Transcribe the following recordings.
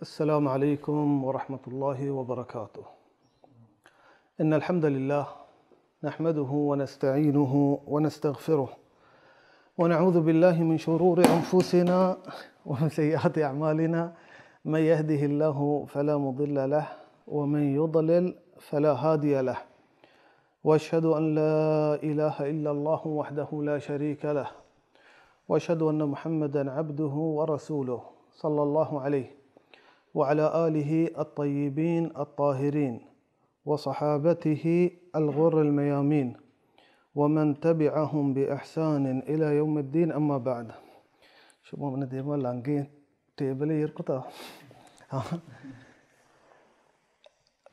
السلام عليكم ورحمة الله وبركاته. إن الحمد لله نحمده ونستعينه ونستغفره، ونعوذ بالله من شرور أنفسنا ومن سيئات أعمالنا. من يهده الله فلا مضل له، ومن يضلل فلا هادي له. وأشهد أن لا إله إلا الله وحده لا شريك له، وأشهد أن محمدا عبده ورسوله، صلى الله عليه وعلى آله الطيبين الطاهرين، وصحابته الغر الميامين، ومن تبعهم بإحسان إلى يوم الدين، أما بعد. شما من دیما لنگیں ٹیبل ایر کتا.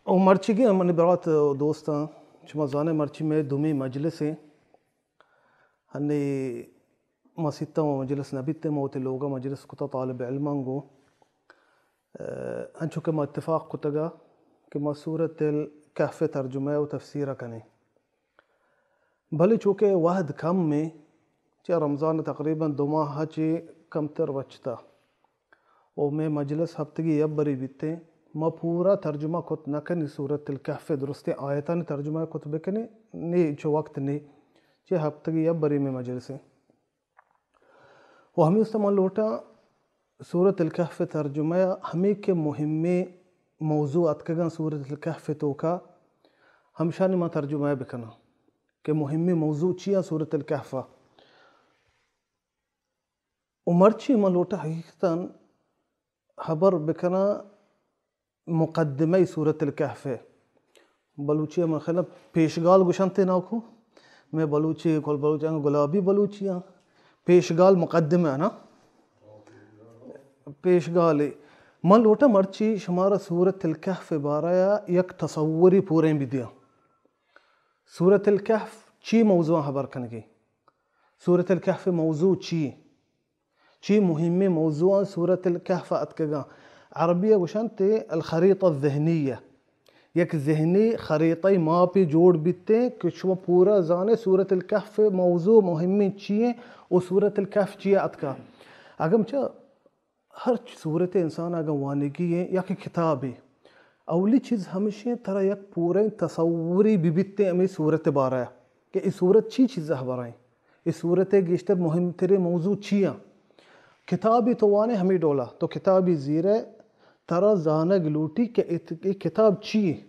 او مرچیگیں منی برات و دوستاں، شما زانے مرچی مئے دومی مجلس ایں. ہنی مسیت ءَ مجلس نہ بیت، ما وتی لوگ ءَ مجلس کتا طالب علماں گوں. انچو کہ ما اتفاق کتگا کہ ما سورۃ الکہف ترجمہ و تفسیر کنیں. بلے چونکہ وہد کم ایں، چہ رمضان تقریباً دو ماہ چہ کمتر وچتا. و مئے مجلس ہفتگی یک بری بیتیں. ما پورا ترجمہ کت نہ کنی سورۃ الکہف، درستیں آیتانی ترجمہ کت بکنی، نی چو وقت نی. چہ ہفتگی یک بری مئے مجلس ایں. و ہمے است من لوٹاں سورۃ الکہف ترجمہ ہمے کہ مہمیں موضوع اتکگاں سورۃ الکہف توکا، ہمشانی ما ترجمہ بکناں کہ مہمیں موضوع چیاں سورۃ الکہف. و مرچی من لوٹاں حقیقتاً ہبر بکناں مقدمہ سورۃ الکہف. بلوچی ءَ من خیال پیشگال گوشنت ناکو. مئے بلوچی، کل بلوچی، گلابی بلوچی ءَ پیشگال مقدمہ نا، پیشگال. من لوٹاں مرچی شمارا سورۃ الکہف بارہ یک تصوری پوریں بدیاں. سورۃ الکہف چی موضوع ہبر کنگی؟ سورۃ الکہف موضوع چی؟ چی مہمیں موضوعاں سورۃ الکہف اتکگاں؟ عربی ءَ گوشنت الخریطہ الذہنیہ. یک ذہنی خریطہ ماپے جوڑ بیتیں کہ شما پورا زانے سورۃ الکہف موضوع مہمیں چی ایں و سورۃ الکہف چی اتکا. اگم چہ ہر سورت انسان اگاں وانگی ایں یا کہ کتابے، اولی چیز ہمشیں ترا یک پوریں تصورے ببیتیں ہمے سورت بارہ کہ اے سورت چی چیز ہبریں. اے سورت ءِ گیشتر مہمتریں موضوع چی ایں؟ کتابے تو وانے ہمے ڈولا، تو کتابے زیرئے، ترا زانگ لوٹی کہ اے کتاب چی ایں،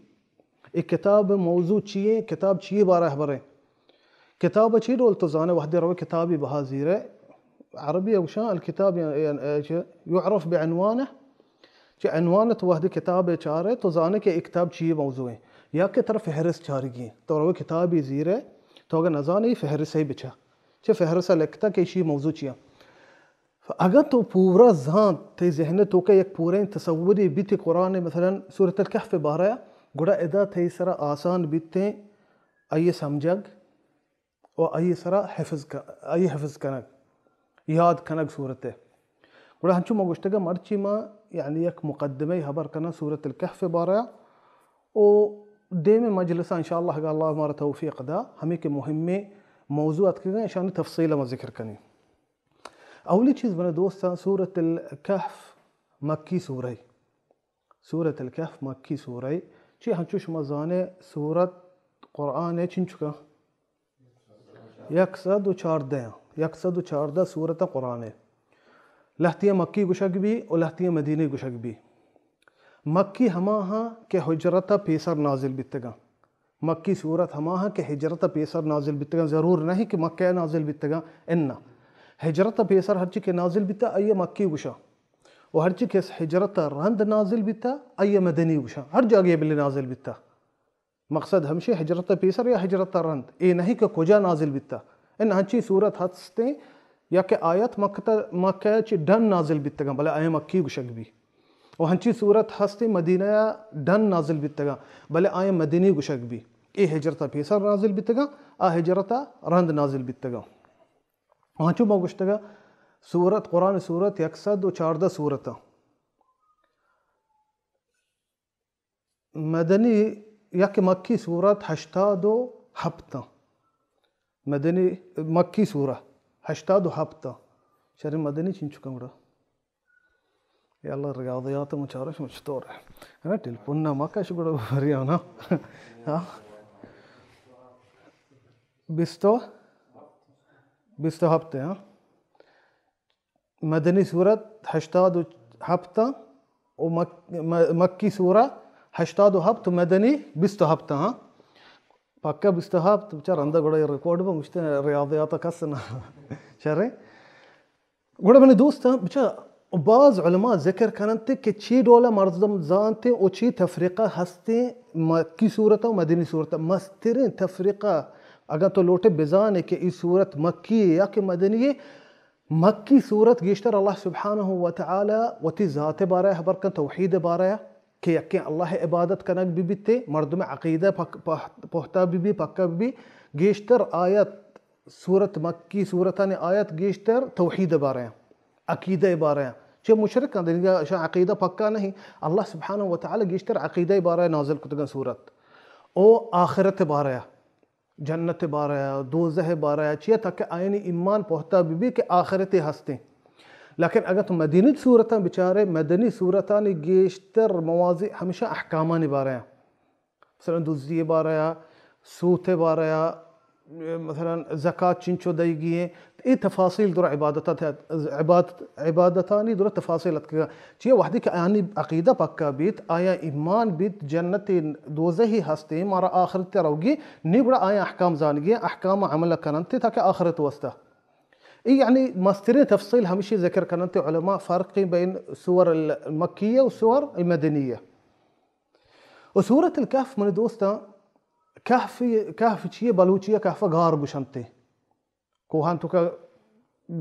اے کتاب موضوع چی ایں، کتاب چی بارہ ہبریں. کتاب چی ڈول تو زانے وہدے روے کتابے بہا زیرئے، عربی ءَ گوشاں الکتاب یعرف بعنوانہ، چہ عنوان تو وہدے کتاب ءَ چارئے تو زانے کہ اے کتاب چی موضوع ایں، یا کہ ترا فہرست چارگی ایں. تو روے کتابے زیرئے، تو اگاں نزانے اے فہرست ءَ بچا، چہ فہرست ءَ لکھتا کہ ایشی موضوع چی ایں. اگاں تو پورا زانت، تئی ذہن ءِ توکا یک پوریں تصورے بیت قرآن ءِ مثلاً سورۃ الکہف بارہ ءَ، گڑا ادا تئی سرا آسان بیتیں آئی ءِ سمجھگ و آئی ءِ سرا حفظ ک-، آئی ءِ حفظ کنگ، یاد کنگ سورت ءِ. گڑا ہنچو ما گوشتگ مرچی ما یعنی یک مقدمہ ہبر کناں سورۃ الکہف بارہ ءَ، و دیمیں مجلس ءَ انشاءاللہ اگاں اللہ مارا توفیق دا، ہمے کہ مہمیں موضوع اتکگاں، اشانی تفصیل ءَ ما ذکر کنیں. اولی چیز منی دوستاں، سورۃ الکہف مکی سورہ. سورۃ الکہف مکی سورہ. چی ہنچو شما زانے سورت قرآن ءِ چنچکاں؟ یک سد و چاردہ. یک سد و چاردہ سورت قرآن ءِ. لہتیاں مکی گوشگ بی و لہتیاں مدینی گوشگ بی. مکی ہماہاں کہ ہجرت ءَ پیسر نازل بیتگاں. مکی سورت ہماہاں کہ ہجرت ءَ پیسر نازل بیتگاں، ضرور نہ کہ مکہ ءَ نازل بیتگاں، اناں. ہجرت ءَ پیسر ہرچی کہ نازل بیتا، آئی ءَ مکی گوشاں. و ہرچی کہ ہجرت ءَ رند نازل بیتا، آئی ءَ مدنی گوشاں. ہر جاگہ بلے نازل بیتا. مقصد ہمشی ہجرت ءَ پیسر یا ہجرت ءَ رند، اے نہ کہ کجا نازل بیتا. اناں ہنچی سورت ہستیں یا کہ آیت مکہ، مکہ ءَ چہ ڈن نازل بیتگاں، بلے آیاں مکی گوشگ بی. و ہنچیں سورت ہستیں مدینہ ءَ ڈن نازل بیتگاں، بلے آیاں مدنی گوشگ بی. اے ہجرت ءَ پیسر نازل بیتگاں، آ ہجرت ءَ رند نازل بیتگاں. و ہنچو ما گوشتگا سورت، قرآن سورت یک سد و چاردہ سورتاں. مدنی یک مکی سورت ہشتاد و ہپتاں. مدنی مکی سورہ ہشتاد و ہپتاں. شر مدنی چنچکاں گڑا؟ یا اللہ، ریاضیات مچارش مچ طور ہے نا، ٹیلیفون نہ مکش گڑا بریانا۔ ہاں، بیست و، بیست و ہفت ہے، ہاں۔ مدنی سورت ہشتاد و ہفت و مک-، م-، مکی سورہ ہشتاد و ہفت و مدنی بیست و ہفت، ہاں۔ پکا بیست و ہفت، بچار رندا گڑا ریکارڈ بہ مشتے ریاضیات کس نہ۔ شرے۔ گڑا منی دوستاں، بچا، باز علماء ذکر کننت کہ چی ڈولا مردم زانتے و چی تفریقہ ہستے مکی سورت و مدنی سورت۔ مسترین تفریقہ، اگر تو لوٹے بزانے کہ ای سورت مکی ہے یا کہ مدنی ہے، مکی سورت گیشتر اللہ سبحانہ و تعالی وتی ذات بارہ حبر کن، توحید بارہ، کہ یکیں اللہ عبادت کنگ بہ بیت، مردم عقیدہ پک-، پہ-، پہتا بہ بی، پکا بہ بی۔ گیشتر آیت، سورت مکی سورتانی آیت گیشتر توحید بارہ، عقیدہ بارہ۔ چہ مشرک ہیں، دنیا شان عقیدہ پکا نہیں۔ اللہ سبحانہ و تعالی گیشتر عقیدہ بارہ نازل کتگن سورت۔ او آخرت بارہ، جنت بارہ، دوزہ بارہ، چیا تاکہ آیانی ایمان پہتا بہ بی کہ آخرت ہستیں۔ لیکن اگر تو مدنی سورتاں بچارے، مدنی سورتانی گیشتر موازی ہمیشہ احکامانی بارہ ہیں۔ مثلاً دزی بارہ، سوت بارہ، مثلاً زکات چنچو دئیگی ہیں۔ اے تفاصیل در عبادت، عبادت، عبادتانی در تفاصیل اتکگا۔ چیا وحدی کہ آیانی عقیدہ پکا بیت، آیا ایمان بیت، جنت دوزہی ہستیں، مارا آخرت روگی، نی گڑا آیا احکام زانگی، احکام عمل کننت تاکہ آخرت واسطہ۔ ای یعنی مسترین تفصیل ہمیشی ذکر کننت علماء، فرق بین سور المکیہ و سور المدنیہ۔ و سورت الکہف، منی دوستاں، کہف، کہف چیئے؟ بلوچی کہف گار گشنتے۔ کوہان تو کا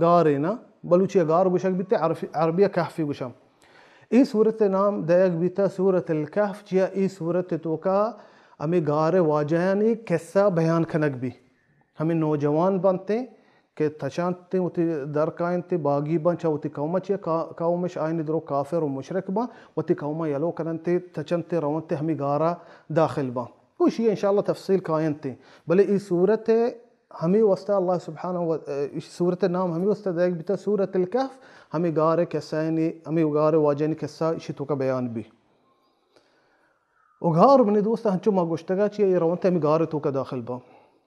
گارے نا، بلوچی گار گشگ بیتے، عرف-، عربی کہفی گشن۔ ای سورت نام دئیگ بیتا سورت الکہف، چیا ای سورت تو کا ہمیں گار واجہانی قصہ بیان کنگ بی۔ ہمیں نوجوان بنتے کہ تچانتے وتی در کائنتے باگی بن، چا وتی قوم چیا کا-، قومش آئینی درو کافر و مشرک بن، وتی قوم یلو کننتے، تچنتے رونتے ہمیں گارا داخل بن۔ گوشی انشاءاللہ تفصیل کاینتے۔ بلے ای سورت ہمیں واسطہ اللہ سبحانہ و، ای سورت نام ہمیں واسطہ دئیگ بیتا سورت الکہف، ہمیں گار قصہ یعنی ہمیں گار واجہانی قصہ اشی توکا بیان بی۔ و گار منی دوست ہنچو ما گوشتگا چی اے رونتے ہمیں گار توکا داخل با۔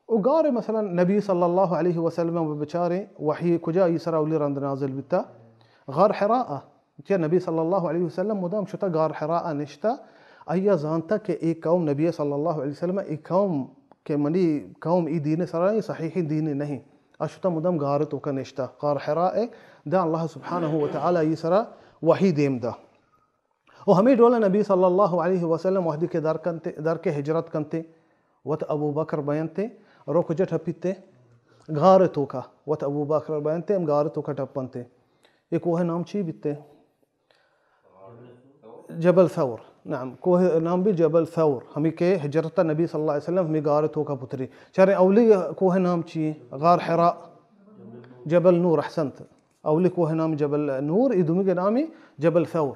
و گار مثلاً نبی صلی اللہ علیہ وسلم بچاریں وحی کجا ای سرا اولی رند نازل بیتا؟ غار حراء۔ کہ نبی صلی اللہ علیہ وسلم مدام شتا گار حراء نشتا، آیا زانتا کہ اے قوم، نبی صلی اللہ علیہ وسلم، اے قوم کہ منی قوم ای دین سرا، اے صحیح دین نہیں۔ آ شتا مدام گار توکا نشتا، غار حراء، دا اللہ سبحانہ و تعالی ای سرا وحی دیم دا۔ و ہمیں ڈولا نبی صلی اللہ علیہ وسلم وحدی کہ در کنتے، در کے ہجرت کنتے، وت ابو بکر بینتے، رو کجا ٹپیتے؟ غار توکا۔ وت ابو بکر بینتے، ہم غار توکا ٹپنتے۔ اے کوہ نام چی بیتے؟ جبل ثور۔ نعم، کوہ نام بی جبل ثور۔ ہمیں کہ ہجرت نبی صلی اللہ علیہ وسلم ہمیں غار توکا پتری۔ چارے اولی کوہ نام چی؟ غار حراء۔ جبل نور، احسنت۔ اولی کوہ نام جبل نور، ای دومی کے نامی جبل ثور۔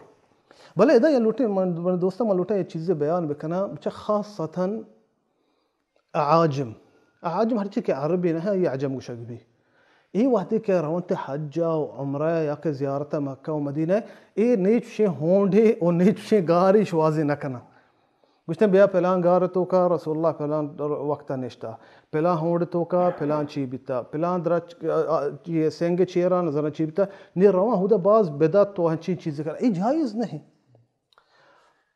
بلے ادا یہ لوٹے، من، من دوستاں، من لوٹاں یہ چیزیں بیان بکناں، بچہ خاصتاً اعاجم۔ اعاجم ہرچی کہ عربی نہ ہے، یہ عجم گوشگ بی۔ اے وحدی کہ رونت حج و عمرہ یا کہ زیارت مکہ و مدینہ، اے نیچشیں ہونڈے و نیچشیں گاری شوازی نہ کنن۔ گوشتن بیا پلان گار توکا رسول اللہ پلان وقتا نشتا، پلان ہونڈ توکا پلان چی بیتا، پلان درچ، آ، آ، یہ سنگ چیرا نظر چی بیتا، نی رواں ہدا باز بدعت و ہنچین چیز کر۔ اے جائز نہیں۔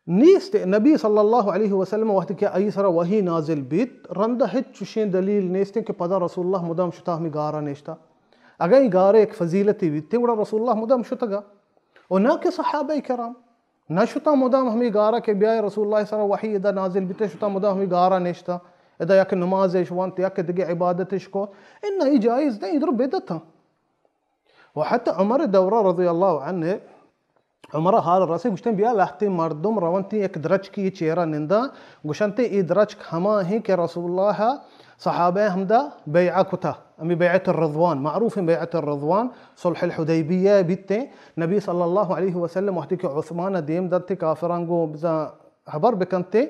نیست۔ نبی صلی اللہ علیہ وسلم وقت کہ آئی سرا وحی نازل بیت، رندہ ہچ چشیں دلیل نیست کہ پدا رسول اللہ مدام شتا ہمیں گارا نشتا۔ اگر اے گارے ایک فضیلتی بیت، گڑا رسول اللہ مدام شتگا۔ و نہ کہ صحابہ کرام نہ شتا مدام ہمیں گارا کہ بیائے رسول اللہ سرا وحی ادا نازل بیت، شتا مدام ہمیں گارا نشتا۔ ادا یک نمازش وانت، یک دگہ عبادتش کو۔ انا ای جائز نہیں، ادھر بدعت ہیں۔ و حتی عمر دورہ رضی اللہ عنہ، عمر حال رسے گوشتن، بیا لہتے مردم رونتی یک درچکی چیرا نندا، گوشنتے ای درچک ہما ہیں کہ رسول اللہ صحابہ ہمدا بیعہ کتا، ہمیں بیعت الرضوان، معروف ہیں بیعت الرضوان، صلح الحدیبیہ بیتے۔ نبی صلی اللہ علیہ وسلم وقتی کہ عثمان دیم دنتے کافران گو بزاں حبر بکنتے،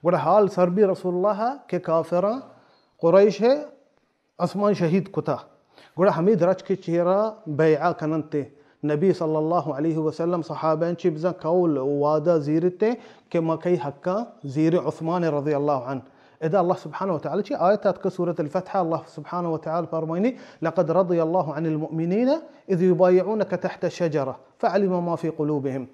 گڑا حال سر بی رسول اللہ کہ کافران قریش ہے، عثمان شہید کتا۔ گڑا ہمیں درچک چیرا بیعہ کننتے۔ نبی صلی اللہ علیہ وسلم صحابہ چی بزن قول و وعدہ زیرتے کہ ما کئی حقا زیر عثمان رضی اللہ عنہ۔ ادا اللہ سبحانہ وتعالی چی آیت اتکا سورة الفتح، اللہ سبحانہ وتعالی فرمائنی: لقد رضی اللہ عن المؤمنین اذ یبایعونک تحت الشجرہ فعلم ما فی قلوبهم۔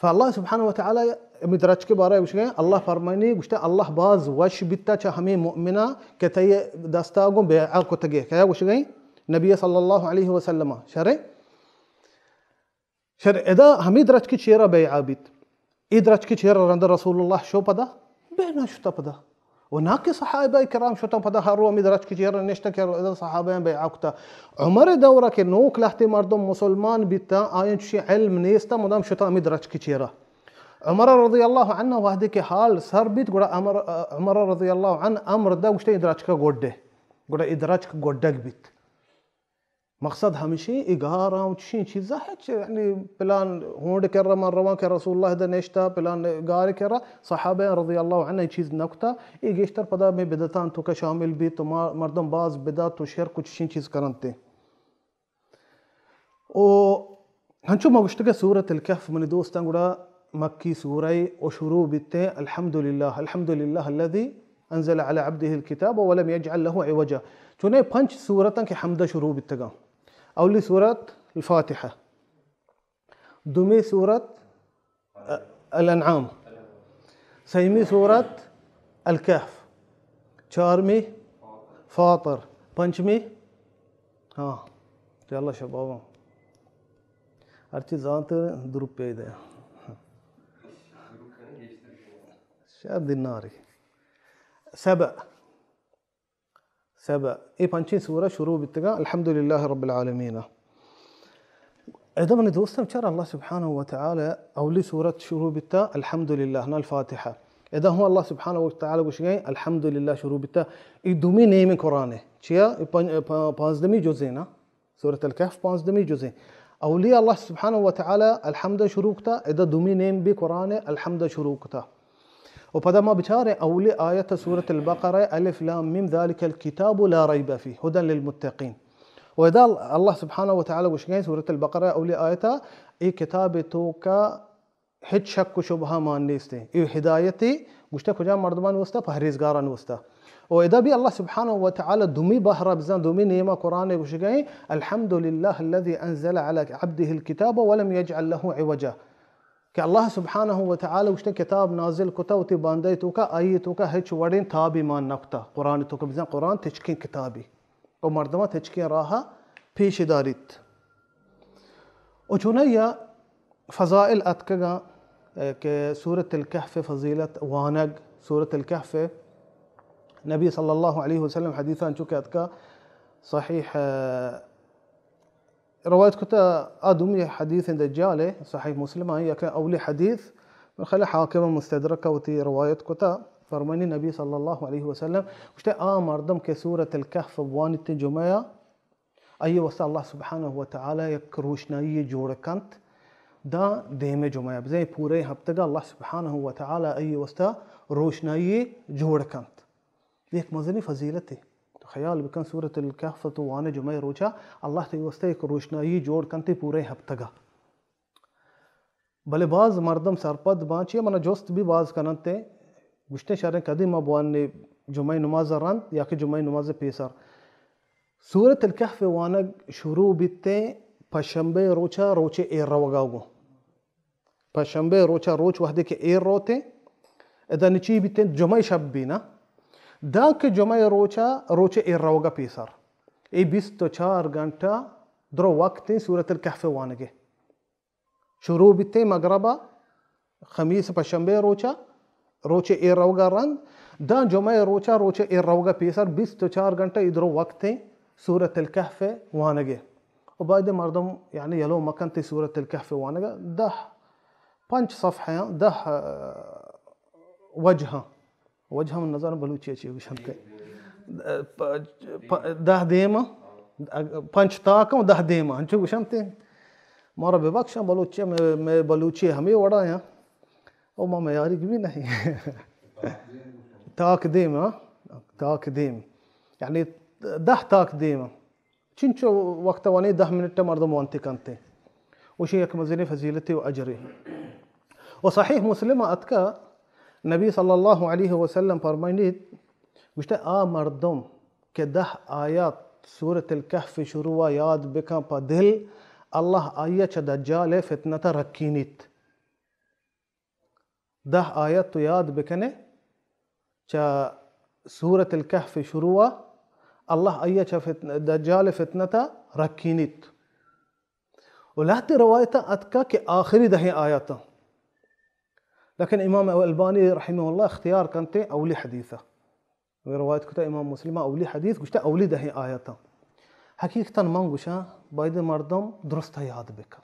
فاللہ سبحانہ وتعالی امی درچک بارہ گوشگئے، اللہ فرمائنی گوشتا اللہ باز وش بیتا چہ ہمیں مؤمنہ کہ تئی دستا گوں بیعہ کتگے۔ کیا گوشگئے؟ نبی صلی اللہ علیہ وسلم۔ شرے؟ شر ادا ہمیں درچک چیرا بیعہ بیت۔ ای درچک چیرا رند رسول اللہ شو پدا؟ بے نہ شتا پدا۔ و نہ کہ صحابہ کرام شتاں پدا ہر رو ہمیں درچک چیرا نشتاں کہ ادا صحابہ بیعہ کتا۔ عمر دورہ کہ نوک لہتے مردم مسلمان بیتا، آیاں چوشیں علم نیستا، مدام شتاں ہمیں درچک چیرا۔ عمر رضی اللہ عنہ وہدے کہ حال سر بیت، گڑا عمر، عمر رضی اللہ عنہ امر دا گوشتے ای درچک گوڈے۔ گڑا ای درچک گوڈگ بیت۔ مقصد ہمشی ای گاراں و چشیں چیزا ہچ، یعنی پلان ہونڈ کرا من رواں کہ رسول اللہ دا نشتا، پلان گار کرا، صحابہ رضی اللہ عنہ ای چیز نکتا۔ ای گیشتر پدا میں بدعتان توکا شامل بیت و ما، مردم باز بدعت و شرک و چشیں چیز کرنتے۔ و ہنچو ما گوشتگے سورة الکہف منی دوستاں گڑا مکی سورہ و شروع بیتے الحمدللہ، الحمدللہ الذی انزل علی عبدہ الکتاب ولم یجعل لہ عوجا۔ چونے پنچ سورتاں کہ حمد شروع بیتگاں۔ اولی سورت الفاتحہ، دومی سورت الانعام، سیمی سورت الکہف، چارمی فاطر، پنچمی، ہاں، چہ اللہ شباباں۔ ہرچی زانت دو روپے دے۔ شاید دیناری۔ سبع۔ سبع۔ اے پنچیں سورہ شروع بیتگاں الحمدللہ رب العالمین۔ ادا منی دوستاں چر اللہ سبحانہ و تعالی اولی سورت شروع بیتا الحمدللہ، نا الفاتحہ۔ ادا ہوں اللہ سبحانہ و تعالی گوشگئے الحمدللہ شروع بیتا۔ ای دومی نیم قرآن ہے۔ چیا؟ ای پن-، پ-، پانزدمی جزے نا۔ سورة الکہف پانزدمی جزے۔ اولی اللہ سبحانہ و تعالی الحمد شروع کتا، ادا دومی نیم بھی قرآن الحمد شروع کتا۔ و پدا ما بچاریں اولی آیت سورة البقرہ، الف لام میم ذلک الکتاب لا ریب فیہ ھدی للمتقین۔ و ادا اللہ سبحانہ و تعالی گوشگئے سورة البقرہ اولی آیت، اے کتاب توکا ہچ شک و شبہ مان نیستیں۔ اے ہدایتے گوشتہ کجام مردمانی واسطہ؟ پہریزگارانی واسطہ۔ و ادا بھی اللہ سبحانہ و تعالی دومی بہرا بزاں دومی نیما قرآن گوشگئے، الحمدللہ الذی انزل علی عبدہ الکتاب ولم یجعل لہ عوجا۔ کہ اللہ سبحانہ و تعالی گوشتہ کتاب نازل کتا وتی بندہ توکا، آئی توکا ہچ وڑیں تابی مان نکتا۔ قرآن توکا بزاں قرآن تچکیں کتابی۔ و مردماں تچکیں راہ پیش داریت۔ و چونیا فضائل اتکگاں، اے، کہ سورة الکہف فضیلت وانگ، سورة الکہف نبی صلی اللہ علیہ وسلم حدیثاں چونکہ اتکا صحیح، اے، روایت کتا آ دومی حدیث دجال ہے، صحیح مسلم آئی، یک اولی حدیث من خیال حاکم مستدرک وتی روایت کتا، فرمانی نبی صلی اللہ علیہ وسلم گوشتے آ مردم کہ سورة الکہف بوانیت جمعہ، آئی واسطہ اللہ سبحانہ و تعالی یک روشنائی جوڑ کنت۔ داں دیم جمعہ بزاں پورے ہفتگا اللہ سبحانہ و تعالی آئی واسطہ روشنائی جوڑ کنت۔ یک مزنی فضیلتے۔ تو خیال بکن سورة الکہف تو وان جمعہ روچا اللہ تئی واسطہ یک روشنائی جوڑ کنت پورے ہفتگا۔ بلے باز مردم سرپد باں، چیا منا جست بھی باز کننت، گوشتے شریں کدی ما بوان جمعہ نماز رند یا کہ جمعہ نماز پیسر۔ سورة الکہف وانگ شروع بیتے پشنبے روچا، روچے ایر روگا گوں۔ پشنبے روچا روچ وہدے کہ ایر روتے، ادا نچی بیتے جمعہ شب بینا۔ داں کہ جمعہ روچا، روچے ایر روگا پیسر۔ اے بیست و چار گھنٹہ درو وقت سورة الکہف وانگے۔ شروع بیتے مغربا، خمیس پشنبے روچا، روچے ایر روگا رند، داں جمعہ روچا، روچے ایر روگا پیسر بیست و چار گھنٹہ ادرو وقت سورة الکہف وانگے۔ و باید مردم یعنی یلو مکنت سورة الکہف وانگا، دہ پنچ صفحہ، دہ، آ، وجہ۔ وجہ من نزاناں بلوچی ءَ چی گوشنت۔ پ-، پ-، دہ دیم، پنچ تاک ءُ دہ دیم، انچو گوشنت۔ مارا ببخشاں بلوچی ءَ، مئے، مئے بلوچی ہمے وڑا ایں۔ او ما میاریگ بھی نہیں۔ تاک دیم، ہاں؟ تاک دیم۔ یعنی دہ تاک دیم۔ چنچو وقت وانی دہ منٹ مردم وانتی کنتے۔ وشی یک مزنیں فضیلتے و اجرے۔ و صحیح مسلم اتکا، نبی صلی اللہ علیہ وسلم فرمائنیت، گوشتے، آ مردم کہ دہ آیات سورۃ الکہف شروع یاد بکن پہ دل، اللہ آئی چہ دجال فتنہ رکینیت۔ دہ آیت تو یاد بکنے چہ سورۃ الکہف شروع، اللہ آئی چہ فتن-، دجال فتنہ رکینیت۔ و لہتے روایتاں اتکا کہ آخری دہیں آیاتاں، لیکن امام البانی رحمہ اللہ اختیار کنتے اولی حدیث۔ روایت کتا امام مسلم اولی حدیث، گوشتا اولی دہیں آیاتاں۔ حقیقتاً من گوشاں، باید مردم درست یاد بکن۔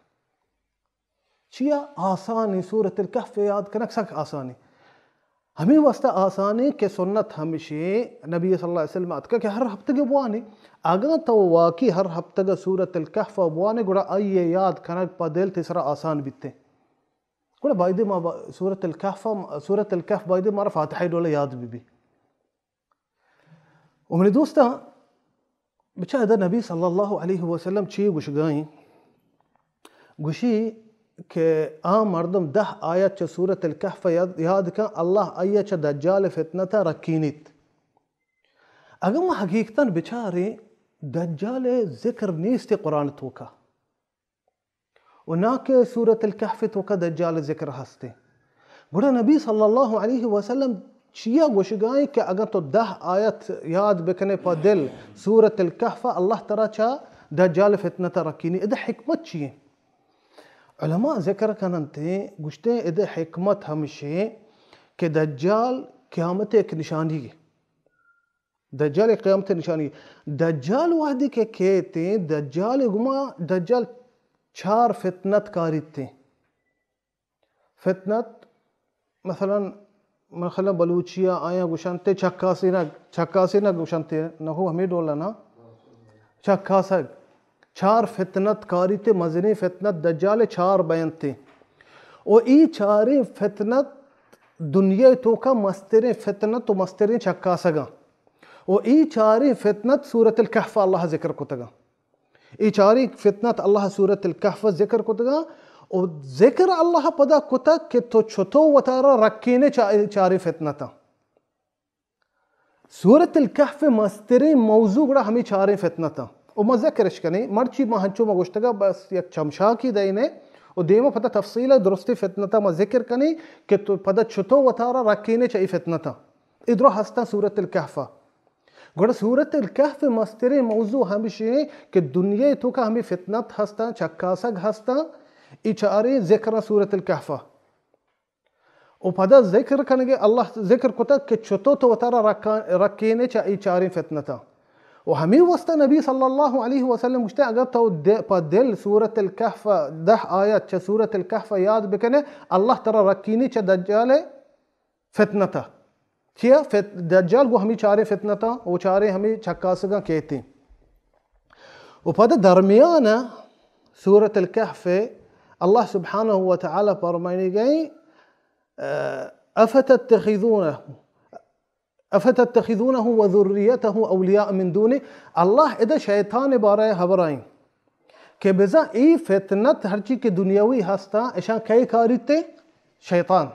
چیا آسانی سورۃ الکہف یاد کنگ سک آسانی۔ ہمیں واسطہ آسانی کہ سنت ہمشی نبی صلی اللہ علیہ وسلم اتکا کہ ہر ہفتگے بوانے۔ اگاں تو واقعی ہر ہفتگے سورۃ الکہف بوانے، گڑا آئی یاد کنگ پہ دل تسرا آسان بیتے۔ گڑا بایدے ما با-، سورۃ الکہف، سورۃ الکہف بایدے مارا فاتحہ ڈولا یاد بی بی۔ و منی دوستاں، بچا ادا نبی صلی اللہ علیہ وسلم چی گوشگائیں؟ گوشی کہ آ مردم دہ آیت چہ سورۃ الکہف یاد، یاد کن، اللہ آئی چہ دجال فتنہ رکینیت۔ اگر ما حقیقتاً بچاریں، دجال ذکر نیست قرآن توکا۔ و نا کہ سورۃ الکہف توکا دجال ذکر ہستے۔ گڑا نبی صلی اللہ علیہ وسلم چیا گوشگائیں کہ اگر تو دہ آیت یاد بکنے پہ دل سورۃ الکہف، اللہ ترا چہ دجال فتنہ رکینی۔ ادا حکمت چی ہیں؟ علماء ذکر کننتے، گوشتے ادا حکمت ہمشے کہ دجال قیامت ایک نشانی ہے۔ دجال قیامت نشانی۔ دجال وہدی کہ کیتیں، دجال گما، دجال چار فتنت کاریتیں۔ فتنت، مثلاً، من خیال بلوچیا آیاں گوشنتے چکاسینگ، چکاسینگ گوشنتے، نہ ہو ہمیں ڈولا نا۔ چکاسگ۔ چار فتنت کاریتے، مزنیں فتنت دجال چار بینتے۔ و ای چاریں فتنت دنیا توکا مستریں فتنت و مستریں چکاسگاں۔ و ای چاریں فتنت سورۃ الکہف اللہ ذکر کتگاں۔ ای چاریں فتنت اللہ سورۃ الکہف ذکر کتگاں۔ و ذکر اللہ پدا کتگ کہ تو چتو وتارا رکینے چا-، چاریں فتنتاں۔ سورۃ الکہف مستریں موضوع گڑا ہمیں چاریں فتنتاں۔ و ما ذکرش کنیں، مرچی ما ہنچو ما گوشتگا بس یک چمشاکی دئینے و دیما پدا تفصیل درستی فتنتاں ما ذکر کنیں کہ تو پدا چتو وتارا رکینے چہ ای فتنتاں۔ ادرو ہستاں سورۃ الکہف۔ گڑا سورۃ الکہف مستریں موضوع ہمشی کہ دنیا توکا ہمیں فتنت ہستاں، چکاسگ ہستاں، ای چاریں ذکر سورۃ الکہف۔ و پدا ذکر کنگے، اللہ ذکر کتگ کہ چتو تو وتارا رکا-، رکینے چہ ای چاریں فتنتاں۔ و ہمیں واسطہ نبی صلی اللہ علیہ وسلم گوشتے، اگر تو د-، پہ دل سورۃ الکہف دہ آیت چہ سورۃ الکہف یاد بکنے، اللہ ترا رکینی چہ دجال فتنتا۔ چیا؟ فت-، دجال گو ہمیں چاریں فتنتاں و چاریں ہمیں چکاسگاں کیتیں۔ و پدا درمیان سورۃ الکہف اللہ سبحانہ و تعالی فرمائنی گئیں، افتتخذونه، افتتخذونه وذريته أولياء من دوني۔ اللہ ادا شیطان بارہ ہبرائیں کہ بزاں ای فتنت ہرچی کہ دنیاوی ہستاں، اشاں کئے کاریتے؟ شیطان۔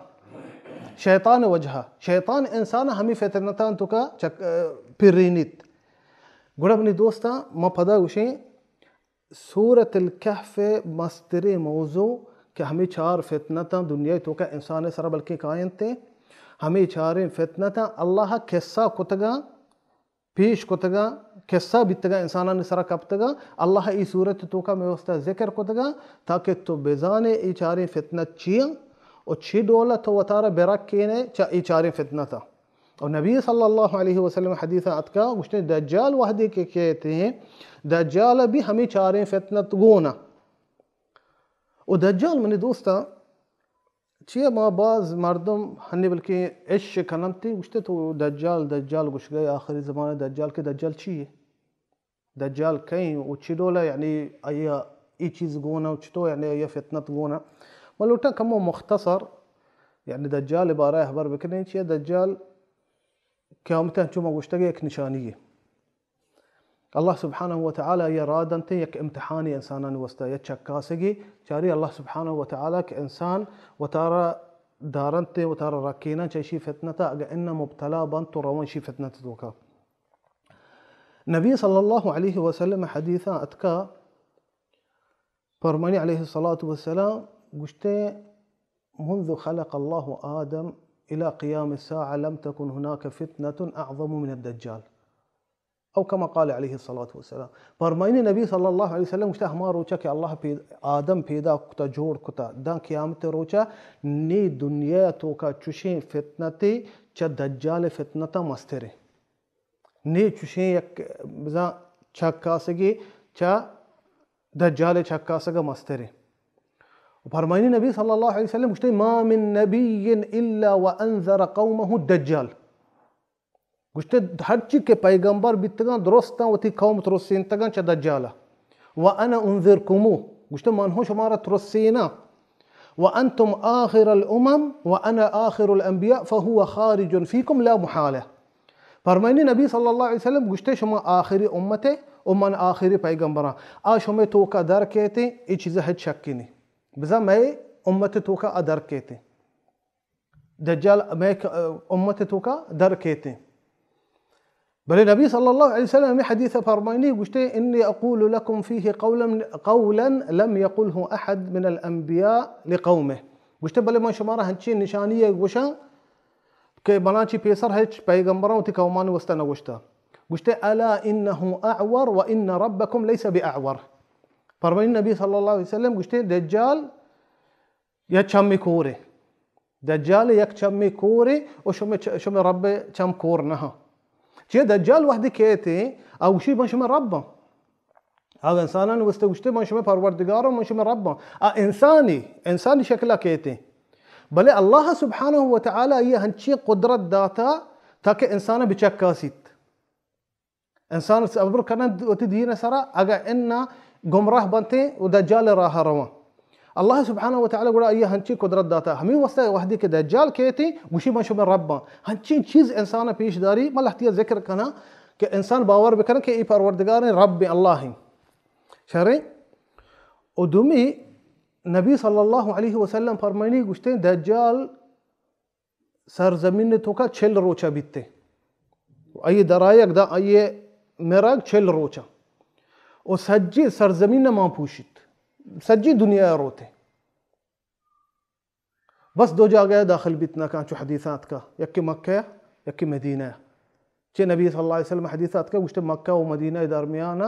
شیطان وجہا۔ شیطان انسان ہمیں فتنتاں توکا چک-، پرینیت۔ گڑا منی دوستاں، ما پدا گوشیں، سورۃ الکہف مستریں موضوع کہ ہمیں چار فتنتاں دنیا توکا انسان سرا بلکیں کاینتے، ہمیں چاریں فتنتاں اللہ قصہ کتگاں، پیش کتگاں، قصہ بیتگاں، انسانانی سرا کپتگاں، اللہ ای سورت توکا میں واسطہ ذکر کتگاں تاکہ تو بزانے ای چاریں فتنت چیاں و چی ڈولا تو وتارا برکینے چہ ای چاریں فتنتاں۔ و نبی صلی اللہ علیہ وسلم حدیث اتکا گوشتے، دجال وہدے کہ کیتے، دجال بھی ہمیں چاریں فتنت گونا۔ و دجال منی دوستاں، چیئے ما باز مردم ہنی بلکہ اش کننتی گوشتے تو دجال، دجال گوشگئے آخری زمانے دجال کہ دجال چیئے؟ دجال کئیں و چی ڈولا، یعنی آیا ای چیز گونا و چطور، یعنی آیا فتنت گونا؟ ما لوٹاں کمو مختصر، یعنی دجال بارہ ہبر بکنیں، چیئے دجال قیامت انچو ما گوشتگ یک نشانی ہے۔ اللہ سبحانہ و تعالی یا را دنت یک امتحانی انسانانی واسطہ، یا چکاسگی، چاری اللہ سبحانہ و تعالی کہ انسان وتارا دارنت، وتارا رکینن چہ شی فتنتا، اگہ انہ مبتلا بنت تو رون شی فتنت توکا۔ نبی صلی اللہ علیہ وسلم حدیثا اتکا، فرمانی علیہ الصلاة والسلام، گوشتے، منذ خلق اللہ آدم الی قیام الساعة لم تکن هناك فتنة اعظم من الدجال، او کما قال علیہ الصلاة والسلام۔ فرمانی نبی صلی اللہ علیہ وسلم گوشتے، ہما روچا کہ اللہ پید-، آدم پیدا کتا، جوڑ کتا، داں قیامت روچا نی دنیا توکا چشیں فتنتے چہ دجال فتنتا مسترے۔ نی چشیں یک بزاں چکاسگی چہ دجال چکاسگ مسترے۔ فرمانی نبی صلی اللہ علیہ وسلم گوشتے، ما من نبی الا وانذر قومه الدجال۔ گوشتے، ہرچی کہ پیغمبر بیتگاں درستاں وتی قوم ترسینتگاں چہ دجالا۔ وانا انذرکموه، گوشتے، من ہوں شمارا ترسیناں۔ وانتم آخر الامم وانا آخر الانبیاء فهو خارج فیکم لا محالہ۔ فرمانی نبی صلی اللہ علیہ وسلم گوشتے، شما آخری امت ہے و من آخری پیغمبراں۔ آ شمے توکا در کیتے، اے چیزا ہچ شکی نہیں۔ بزاں مئے امت توکا آ در کیتے۔ دجال مئے ک-، امت توکا در کیتے۔ بلے نبی صلی اللہ علیہ وسلم ہمیں حدیث فرمائنی، گوشتے، انی اقول لکم فیہ قولا، قولا لم یقلہ احد من الانبیاء لقومہ۔ گوشتے، بلے من شمارا ہنچی نشانی ہے گوشاں کہ منا چی پیسر ہچ پیغمبراں وتی قومانی واسطہ نہ گوشتا۔ گوشتے، الا انہ اعور وان ربکم لیس باعور۔ فرمائنی نبی صلی اللہ علیہ وسلم گوشتے، دجال یک چمی کورے۔ دجال یک چمی کورے و شمے چ-، شمے رب چم کور نہ۔ چے دجال وحدی کیتے، آ گوشی من شمے رب آں۔ آ انسانان واسطے گوشتے من شمے پروردگار آں، من شمے رب آں۔ آ انسانی، انسانی شکلا کیتے۔ بلے اللہ سبحانہ و تعالی یہ ہنچی قدرت داتا تاکہ انسان بچکاسیت۔ انسان صبر کنن وتی دین سرا، اگہ انا گمراہ بنتیں و دجال راہ روان۔ اللہ سبحانہ و تعالی گڑا آئی ہنچی قدرت داتا۔ ہمیں واسطہ وحدی کہ دجال کیتی، گوشی من شمے رب آں۔ ہنچین چیز انسان پیش داری، من لہتیا ذکر کناں کہ انسان باور بکنن کہ ای پروردگار رب اللہ ہیں۔ شریں؟ و دومی نبی صلی اللہ علیہ وسلم فرمائنی گوشتے، دجال سرزمین توکا چل روچا بیتے۔ آئی درائگ دا آئی مرگ چل روچا۔ و سجی سرزمین مان پوشیت۔ سجی دنیا روتے۔ بس دو جاگہ داخل بیت نہ کان چو حدیثات کا۔ یکی مکہ، یکی مدینہ۔ چہ نبی صلی اللہ علیہ وسلم حدیثات کا گوشتے مکہ و مدینہ درمیان،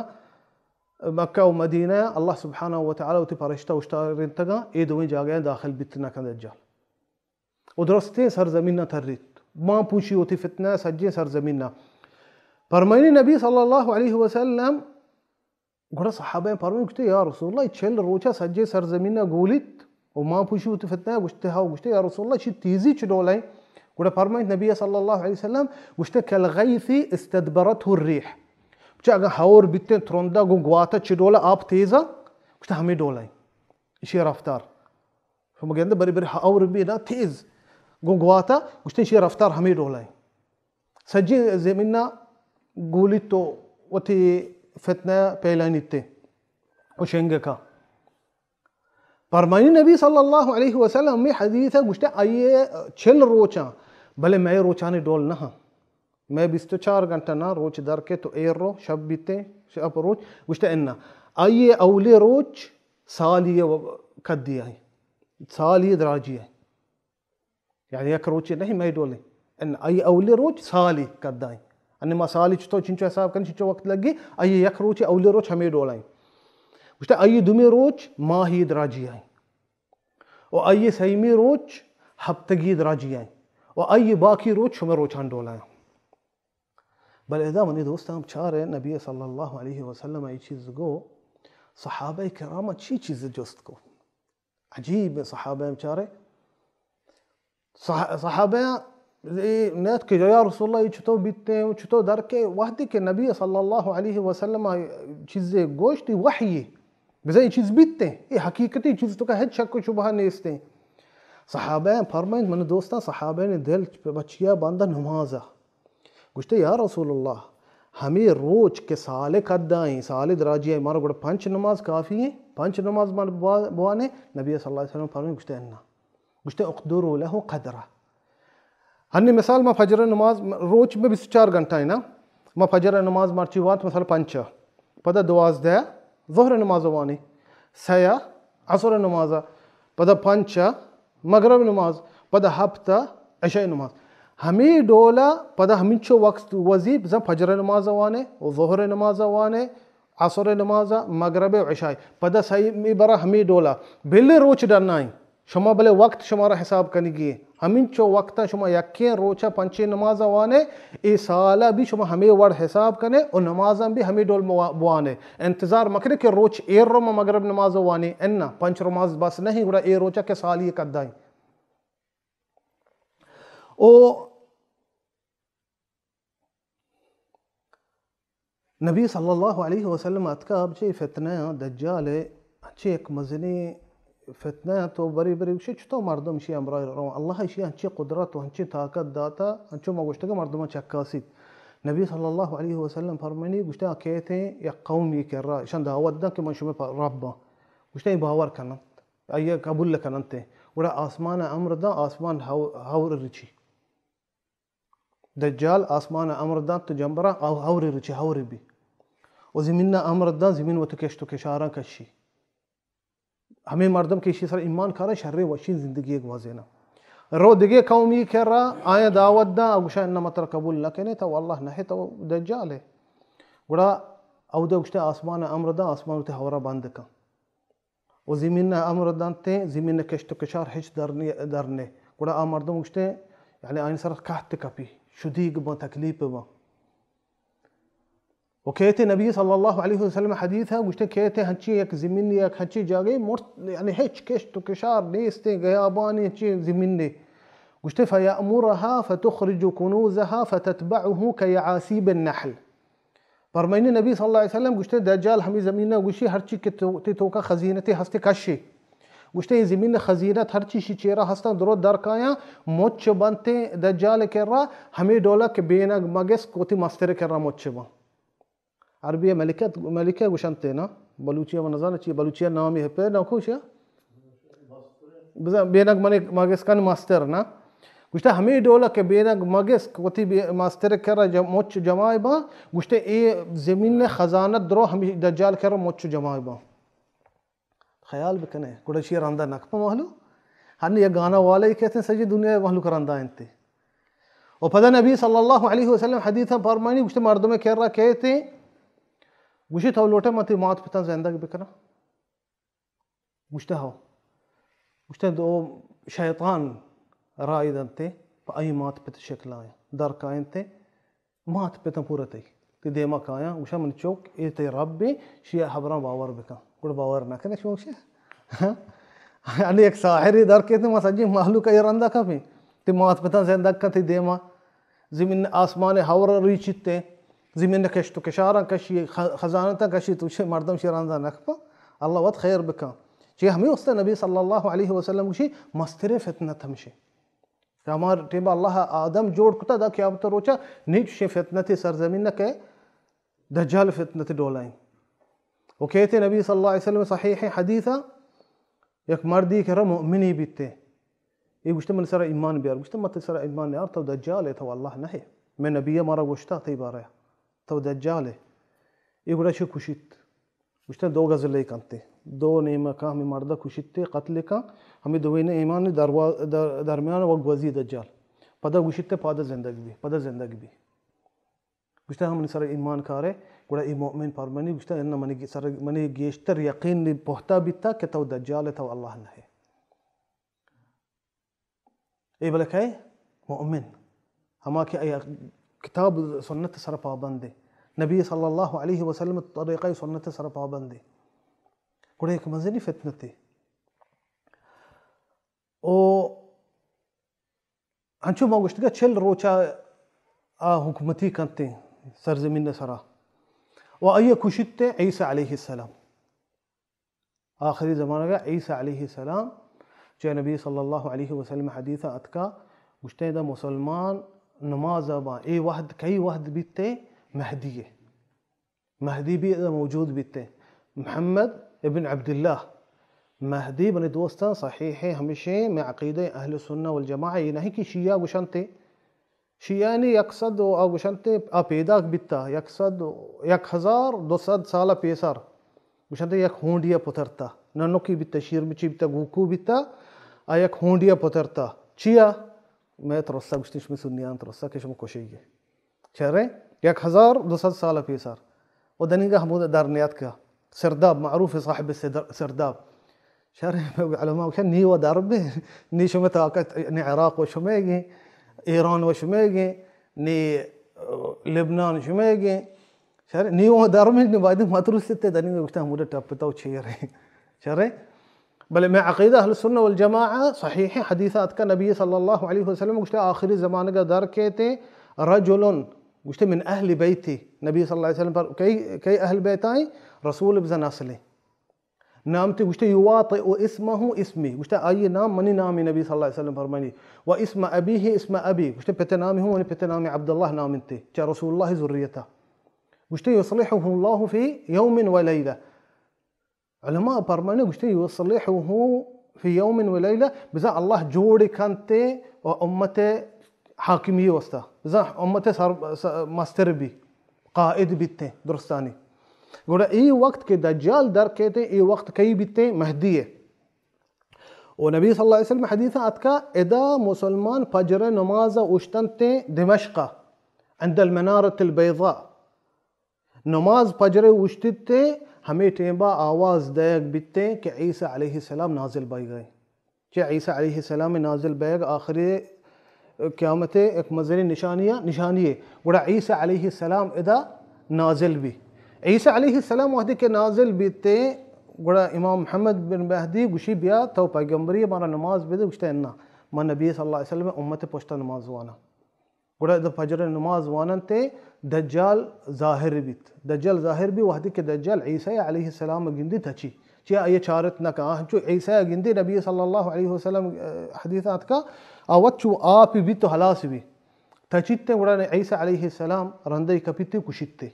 مکہ و مدینہ اللہ سبحانہ و تعالی وتی فرشتہ اشتارینتگا، اے دوئیں جاگہ داخل بیت نہ کان دجال۔ و درستیں سرزمین ء تریت۔ مان پوشی وتی فتنہ سجیں سرزمین ء۔ فرمائنی نبی صلی اللہ علیہ وسلم، گڑا صحابہ فرمائنی گوشتے، یا رسول اللہ، چل روچا سجیں سرزمین ء گولیت و مان پوشی وتی فتنہ؟ گوشتے، ہاو۔ گوشتے، یا رسول اللہ، چی تیزی چی ڈولیں؟ گڑا فرمائنی نبی صلی اللہ علیہ وسلم، گوشتے، کالغیث استدبرته الريح۔ چہ اگاں ہور بیتیں ترندا گوں گواتا چی ڈولا آپ تیزا؟ گوشتے، ہمیں ڈولیں۔ اشی رفتار۔ شما گندے بری بری ہور بی نا تیز۔ گوں گواتا گوشتے شی رفتار ہمیں ڈولا ہے۔ سجی زمین نا گولیت و وتی فتنہ پیلانیت و شنگ کا۔ فرمانی نبی صلی اللہ علیہ وسلم ہمیں حدیث ہے گوشتے آئیے چل روچاں، بلے مئے روچانی ڈول نہ ہاں۔ مئے بیست و چار گھنٹہ نا روچ در کے تو ایر رو شب بیتے، شب روچ گوشتے انا۔ آئیے اولی روچ سالی و-، کدی آئی۔ سالی دراجی آئی۔ یعنی یک روچے نہیں مئے ڈولے۔ ان آئی اولی روچ سالی کدائیں۔ ان ما سالی چطور چنچو حساب کریں، چنچو وقت لگی، آئی یک روچے اولی روچ ہمیں ڈولائیں۔ گوشتے آئی دومی روچ ماہی دراجی آئیں۔ و آئی سیمی روچ ہفتگی دراجی آئیں۔ و آئی باقی روچ شمے روچان ڈولائیں۔ بلے ادا منی دوستاں چارے نبی صلی اللہ علیہ وسلم ای چیز گو، صحابہ کرام چی چیز جست کو؟ عجیب صحابہ ہم چارے۔ صح-، صحابہ اے نیت کہ یا رسول اللہ، اے چطور بیتے ہیں، چطور در کے؟ وحدی کہ نبی صلی اللہ علیہ وسلم چیزے گوشتی وحی، بزن اے چیز بیتے، اے حقیقتی چیز تو کا ہچ شک و شبہ نیستے۔ صحابہ فرمائیں، من دوستاں، صحابہ نے دل بچیا باندہ نمازا۔ گوشتے، یا رسول اللہ، ہمے روچ کہ سال ءِ قد ءَ ایں، سال ءِ دراجی ءَ، مارا گڑا پنچ نماز کافی ایں، پنچ نماز ما بوا-، بوانیں؟ نبی صلی اللہ علیہ وسلم فرمائے، گوشتے انا۔ گوشتے اقدروا له قدره۔ ہنی مثال ما فجر نماز، روچ میں بیست و چار گھنٹہ ایں نا، ما فجر نماز مرچی وانت مثلا پنچ ءَ، پدا دوازدہ ءَ ظہر نماز وانی، سئے ءَ عصر نماز، پدا پنچ ءَ مغرب نماز، پدا ہپت ءَ عشاء نماز۔ ہمے ڈولا پدا ہمینچو وقت وزی بزاں فجر نماز وانے و ظہر نماز وانے، عصر نماز، مغرب و عشاء۔ پدا سئیمی برا ہمے ڈولا۔ بلے روچ ڈنائیں۔ شما بلے وقت شمارا حساب کنگی ایں۔ ہمینچو وقتا شما یکیں روچا پنچیں نماز وانے، اے سالا بھی شما ہمے وڑ حساب کنے و نمازاں بھی ہمے ڈول موا-، بوانے۔ انتظار مکنے کہ روچ ایر رو ما مغرب نماز وانی، انا، پنچ نماز بس نہیں، گڑا اے روچا کہ سالی قدائیں۔ او نبی صلی اللہ علیہ وسلم اتکا، اب چے فتنہ ءَ، دجال ءَ، چے یک مزنیں فتنہ ءَ، تو بری بری گوشے چتو مردم شی امرا رو، اللہ شی انچے قدرت و انچے طاقت داتا، انچو ما گوشتگا مردم چکاسیت۔ نبی صلی اللہ علیہ وسلم فرمانی، گوشتے آ کہتے یک قومی کرا، اشان دعوت دن کہ من شما رب آں۔ گوشتے باور کننت، آئی قبول کننت۔ گڑا آسمان امر دن، آسمان ہو-، ہور رچی۔ دجال آسمان ءَ امر دنت تو جمبراں ہو-، ہوری رچی، ہوری بی۔ و زمین ءَ امر دنت، زمین وتی کشت و کشاراں کشی۔ ہمے مردم کہ ایشی سر ایمان کارا شریں وشیں زندگی گوازیناں۔ رو دگہ قومی کرا آیاں دعوت دنت، گوشاں اناں ما ترا قبول نہ کنیں، تو اللہ نہ ئے، تو دجال ئے۔ گڑا اودا گوشتے آسمان ءَ امر دنت، آسمان وتی ہورا بند کن۔ و زمین ءَ امر دنت، زمین ءِ کشت و کشار ہچ در نی-، در نے۔ گڑا آ مردم گوشتے، یعنی آئی سر قحط کپی، شدیگ باں، تکلیف باں۔ و کہتے نبی صلی اللہ علیہ وسلم حدیث ہے، گوشتے کہتے ہنچی یک زمین، یک ہنچی جاگے مرت، یعنی ہچ کشت و کشار نیستے، گیابانی ہنچی زمین نے۔ گوشتے فیأمرها فتخرج کنوزها فتتبعه کیعاسیب النحل۔ فرمائنی نبی صلی اللہ علیہ وسلم گوشتے، دجال ہمیں زمین ءَ گوشی، ہرچی کہ تو، تی توکا خزینتے ہستے کشی۔ گوشتے، اے زمین خزینت ہرچی شی چیرا ہستاں درو در کایاں، مچ بنتے دجال کرا، ہمیں ڈولا کہ بینگ مگس کوتی مستر کرا مچ بن۔ عربی ملکہ، ملکہ گوشنتے نا، بلوچی من نزاناں چی، بلوچی نامی ہے پہ نہ کوشا۔ بزاں بینگ منی مگسکن مستر نا۔ گوشتہ ہمے ڈولا کہ بینگ مگسک وتی بے-، مستر کرا ج-، مچ جماع باں، گوشتہ اے زمین خزانت درو ہمے دجال کرا مچ جماع باں۔ خیال بکنے، گڑا شی رندا نکپا مہلو۔ ہن یہ گانا والے کہتے ہیں سجی دنیا مہلوک رندا انتے۔ و پدا نبی صلی اللہ علیہ وسلم حدیثاں فرمانی، گوشتہ مردم کرا کہتے، گوشی تو لوٹے من تی مات پتاں زندگ بکناں۔ گوشتہ ہو۔ گوشتہ دو شیطان رائی دنتے، پہ آئی مات پت شکل آیا۔ در کائنتے، مات پتاں پورا تئی۔ تی دیما کایاں، گوشا من چوک، اے تئی رب بی، شی حبراں باور بکن۔ گڑا باور نہ کنے شما گوشے۔ یعنی یک ساحری در کیتے، ما سجی مہلوک اے رندا کپیں۔ تی مات پتاں زندگ کن تی دیما۔ زمین آسمان ہور ریچیتے، زمین کشت و کشاراں کشی، خ-، خزانتاں کشی، تو چے مردم شی رندا نکپا، اللہ وت خیر بکن۔ چی ہمیں واسطہ نبی صلی اللہ علیہ وسلم گوشی، مستریں فتنت ہمشی۔ کہ ہما ٹیما اللہ آدم جوڑ کتا دا قیامت روچا نیچ شی فتنت سرزمین نہ کہ دجال فتنت ڈولائیں۔ و کہتے نبی صلی اللہ علیہ وسلم صحیح حدیثا، یک مردی کہ را مؤمنی بیتے۔ اے گوشتہ، من سرا ایمان بیار۔ گوشتہ، من تئی سرا ایمان نیار، تو دجال ئے، تو اللہ نہ ئے۔ مئے نبی مارا گوشتہ تئی بارہ، تو دجال ئے۔ اے گڑا چہ کشیت۔ گوشتہ، دو گزلے کنتے۔ دو نیمکا ہمیں مردہ کشیتے، قتل کن۔ ہمیں دوین ایمان دروا-، در-، درمیان و گوزی دجال۔ پدا گوشیتے، پادا زندگ بی، پدا زندگ بی۔ گوشتہ، ہم منی سر ایمان کارے، گڑا اے مؤمن پرمانی گوشتہ، انہ منی سر، منی گیشتر یقین پہتا بیتا کہ تو دجال ئے، تو اللہ نہ ئے۔ اے بلے کئے؟ مؤمن۔ ہما کہ اے کتاب سنت سر پابند ئے۔ نبی صلی اللہ علیہ وسلم طریقہ سنت سر پابند ئے۔ گڑا یک مزنی فتنتے۔ او انچو ما گوشتگا چل روچا آ حکومتی کنتے سرزمین سرا۔ و آئی کشیتے عیسی علیہ السلام۔ آخری زمانگا عیسی علیہ السلام چہ نبی صلی اللہ علیہ وسلم حدیثا اتکا، گوشتے دا مسلمان نماز باں، اے وحد کئی وحد بیتے؟ مہدی ء۔ مہدی بھی ادا موجود بیتے۔ محمد ابن عبداللہ۔ مہدی بنے دوستاں صحیح ہے، ہمیشہ میں عقیدہ اہل سنہ والجماعہ یہ نہیں کہ شیعہ گشنتے۔ شیعہ نی یک سد و آ گشنتے آ پیداک بیتا، یک سد و یک ہزار دو سد سال پیسر۔ گشنتے یک ہونڈیا پترتا۔ ننکی بیتا، شیر مچی بیتا، گوکو بیتا، آ یک ہونڈیا پترتا۔ چیا؟ میں ترسا گشتی شمی سنیان ترسا کہ شما کشی گے۔ چرے؟ یک ہزار دو سد سال پیسر۔ و دنیگا ہمود در نیاتکا۔ سرداب معروف صاحب سدر-، سرداب۔ شرے علماء گوشن، نی و در بے، نی شمے طاقت، نی عراق و شمے گے، ایران و شمے گے، نی، آ، لبنان شمے گے۔ شرے، نی و در بے، نی باید متروس تے دنیگا گوشتا ہمود ٹپ تو چیرے۔ شرے؟ بلے میں عقیدہ اہل سنہ والجماعہ صحیح حدیث آتکا نبی صلی اللہ علیہ وسلم گوشتے آخری زمانگا در کیتے رجل گوشتے من اہل بیتی۔ نبی صلی اللہ علیہ وسلم پر کئی، کئی اہل بیت آئیں؟ رسول بزن اصلیں۔ نام تے گوشتے یواطئ اسمہ اسمی، گوشتے آئی نام منی نامی۔ نبی صلی اللہ علیہ وسلم فرمانی و اسم ابیہ اسم ابی، گوشتے پت نامی ہوں منی پت نامی عبداللہ نام انتے، چا رسول اللہ ذریتا۔ گوشتے یصلحہ اللہ فی یوم و لیلہ۔ علماء پرمانے گوشتے یصلحہ فی یوم و لیلہ، بزاں اللہ جوڑ کنتے و امت حاکمی واسطہ، بزاں امت سر، س-، مستر بی، قائد بیتے درستانی۔ گوڑا ای وقت کہ دجال در کیتے، ای وقت کئی بیتے؟ مہدی ہے۔ و نبی صلی اللہ علیہ وسلم حدیث اتکا ادا مسلمان فجر نماز اشتنتے دمشق عند المنارة البیضاء۔ نماز پجرے اوشتیت تے ہمے ٹیمبا آواز دئیگ بیت تے کہ عیسی علیہ السلام نازل بئیگ ء۔ چہ عیسی علیہ السلام نازل بئیگ آخری قیامت ء یک مزنیں نشانی ء، نشانی ء۔ گڑا عیسی علیہ السلام ادا نازل بی۔ عیسی علیہ السلام وہدے کہ نازل بیت تے گڑا امام محمد بن مہدی گوشی، بیا تو پیغمبری، مارا نماز بدے۔ گوشتے، انا، من نبی صلی اللہ علیہ وسلم امت پشتا نماز وانا۔ گڑا ادا فجر نماز واننت ء دجال ظاہر بیت۔ دجال ظاہر بی وہدے کہ دجال عیسی علیہ السلام گندی تچی۔ چیا آئی چارت نہ کن۔ آ ہنچو عیسی گندی نبی صلی اللہ علیہ وسلم، اه، حدیث آتکا، آ وت چو آپ بیت تو ہلاس بی۔ تچیت ء گڑا عیسی علیہ السلام رندی کپیت ء کشیت ء۔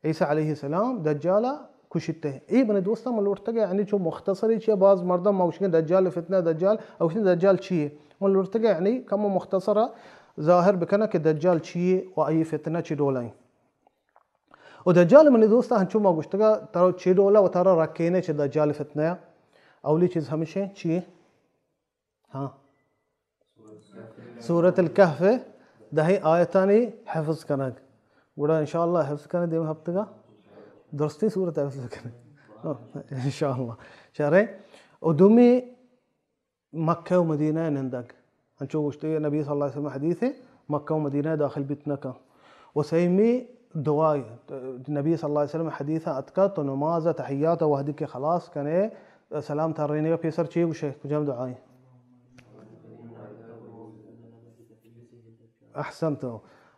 عیسی علیہ السلام دجال ء کشیت ء۔ اے بنے دوستاں، من لوٹتگ یعنی چو مختصری چیا، باز مردم ما گوشگیں دجال فتنہ دجال، او گوشگیں دجال چیے؟ من لوٹتگ یعنی کم مختصر ظاہر بکناں کہ دجال چیے و آئی فتنہ چی ڈولیں۔ و دجال منی دوستاں ہنچو ما گوشتگا ترا چی ڈولا و ترا رکینے چہ دجال فتنہ۔ اولی چیز ہمیشہ چیے؟ ہاں۔ سورت الکہف ء دہیں آیتانی حفظ کنگ۔ گڑا انشاءاللہ حفظ کنگ دیم ہفتگا درستیں سورت حفظ کنگ۔ انشاءاللہ۔ شریں۔ و دومی مکہ و مدینہ ء نندگ۔ انچو گوشتے نبی صلی اللہ علیہ وسلم حدیث ء مکہ و مدینہ ء داخل بیت نہ کن۔ و سیمی دعا، نبی صلی اللہ علیہ وسلم حدیث ء اتکا تو نماز ء تحیات ء وہدی کہ خلاص کنے، سلام ترینگ ء پیسر چی گوشے؟ کجام دعائیں؟ احسنت۔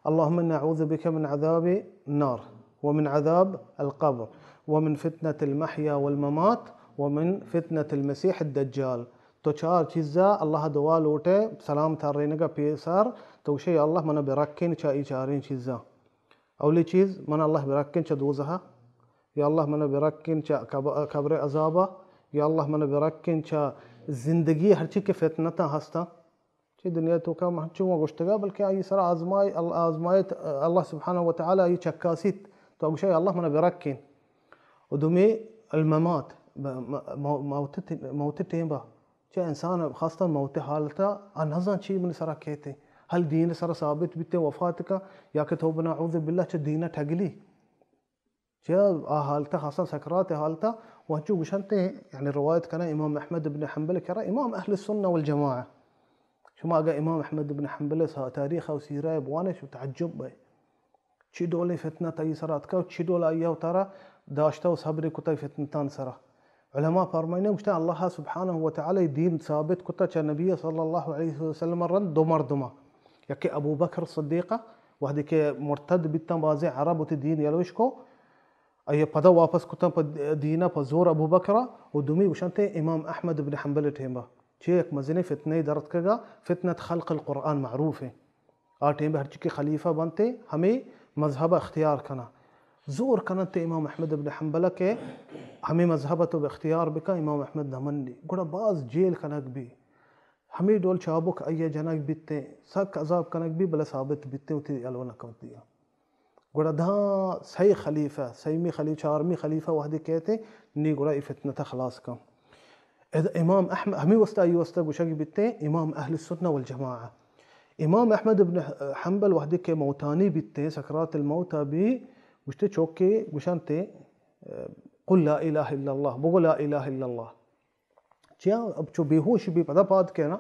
اللهم إنا نعوذ بك من عذاب النار ومن عذاب القبر ومن فتنة المحيا والممات ومن فتنة المسيح الدجال۔ تو چار چیزا اللہ دعا لوٹے سلام ترینگا پیسر، تو گوشے، یا اللہ منا برکن چا ای چاریں چیزا۔ اولی چیز، من اللہ برکن چا دوزہا، یا اللہ منا برکن چا قب-، قبر عذابا، یا اللہ منا برکن چا زندگی ہرچی کہ فتنتاں ہستاں۔ چی دنیا توکا من چون گوشتگا، بلکہ آئی سر آزمائی-، ال-، آزمائت اللہ سبحانہ و تعالی آئی چکاسیت، تو گوشے، یا اللہ منا برکن۔ و دومی الممات، ب-، م-، مو-، موت ت-، موت ٹیمبا۔ چہ انسان خاصتاً موت حالتا آ نزان چی منی سرا کیتے۔ ہل دین سرا ثابت بیتے وفات کا، یا کہ توبہ نعوذ باللہ چہ دین ٹگلی۔ چہ آ حالتا خاصتاً سکرات حالتا، و انچو گشنتے، یعنی روایت کنا امام احمد ابن حنبل کرا، امام اہل السنہ والجماعہ۔ شما اگا امام احمد ابن حنبل سا-، تاریخ و سیرہ بوانے شو تعجب بے۔ چی ڈولیں فتنہ تئی سرا اتکا و چی ڈول آئی وتارا داشتہ و صبر کتا فتنتان سرا۔ علماء فرمائنے گوشتے، اللہ سبحانہ و تعالی دین ثابت کتا چہ نبی صلی اللہ علیہ وسلم رند دو مردما، یکے ابو بکر صدیقہ، وہدے کہ مرتد بیتاں بازیں عرب وتی دین یلوش کو، آئی پدا واپس کتاں پہ دینا پہ زور ابو بکرا، و دومی گوشنتے امام احمد بن حنبل ٹیمبا۔ چے یک مزنیں فتنہ درتکگا، فتنة خلق القرآن معروف ہے۔ آ ٹیم ہرچی کہ خلیفہ بنتے، ہمیں مذہب اختیار کناں۔ زور کننت امام احمد ابن حنبل کہ ہمیں مذہب تو اختیار بکن، امام احمد نہ منی۔ گڑا باز جیل کنگ بی، ہمیں ڈول چابک آئی جنگ بیتیں، سک عذاب کنگ بی، بلے ثابت بیتیں، وتی یلو نہ کپت دیا۔ گڑا داں سئے خلیفہ، سیمی خلیفہ، چارمی خلیفہ وہدے کہتے، نی گڑا ای فتنہ تا خلاص کن۔ اذ امام احمد، ہمیں واسطہ، ای واسطہ گوشگ بیتیں امام اہل السنہ والجماعہ۔ امام احمد ابن حنبل وہدے کہ موتانی بیتیں، سکرات الموت بی، گوشتے چوکے گوشنتے، قل لا الہ الا اللہ، بگو لا الہ الا اللہ۔ چیا اب چو بے ہوش بی پدا پاد کہنا،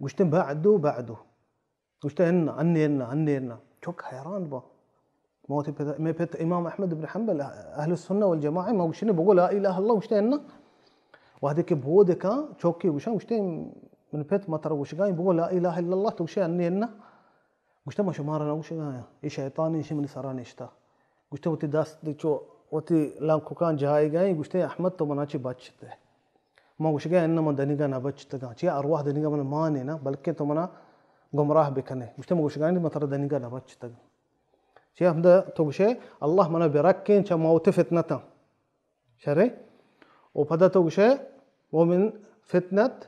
گوشتے بعد، بعد۔ گوشتے انا، انی انا، انی انا۔ چوک حیران با۔ ما وتی پت، مئے پت امام احمد ابن حنبل اہل السنہ والجماعہ، ما گوشنے بگو لا الہ الا اللہ، گوشتے انا۔ وہدے کہ بود کاں، چوکی گوشاں، گوشتے من پت، ما ترا گوشگائیں بگو لا الہ الا اللہ، تو گوشے انی انا۔ گوشتے ما شمارا نہ گوشگایاں، اے شیطانی، ایشی منی سرا نشتا۔ گوشتے وتی دست چو وتی لنککاں جائیگائیں، گوشتے احمد تو منا چی بچتے۔ ما گوشگائیں انا من دنیگا نہ بچتگاں، چیا ارواح دنیگا من مانے نا، بلکہ تو منا گمراہ بکنے۔ گوشتے ما گوشگائیں من ترا دنیگا نہ بچتگاں۔ چیا ہمدا تو گوشے، اللہ منا برکیں چہ موت فتنتاں۔ شرے؟ و پدا تو گوشے، ومن فتنت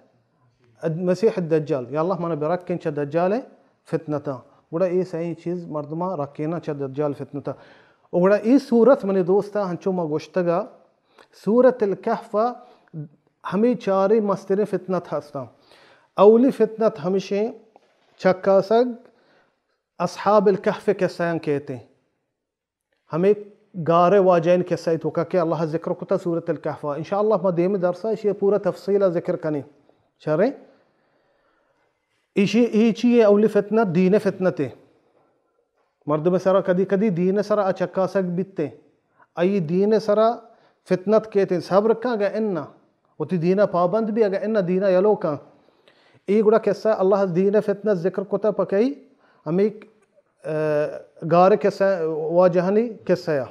المسیح الدجال۔ یا اللہ منا برکیں چہ دجال فتنتاں۔ گڑا اے سئیں چیز مردماں رکیناں چہ دجال فتنتاں۔ و گڑا اے سورت منی دوستا ہنچو ما گوشتگا، سورت الکہف ہمیں چاریں مستریں فتنت ہستاں۔ اولی فتنت ہمشیں چکاسگ اصحاب الکہف قصہ کہتے ہیں۔ ہمیں گار واجہین قصہ توکا کہ اللہ ذکر کتا سورت الکہف۔ انشاءاللہ ما دیم درسا اشی پورا تفصیل ذکر کنیں۔ شریں؟ ایشی، ای چی ہے؟ اولی فتنہ دین فتنتے۔ مردم سرا کدی کدی دین سرا اچکاسگ بیتے۔ ای دین سرا فتنت کیتے۔ صبر کن اگہ انا۔ وتی دینا پابند بی، اگہ انا دینا یلو کن۔ ای گڑا قصہ اللہ دین فتنت ذکر کتا پکئی۔ ہمیں، اه، گار قصہ، واجہانی قصہ یا۔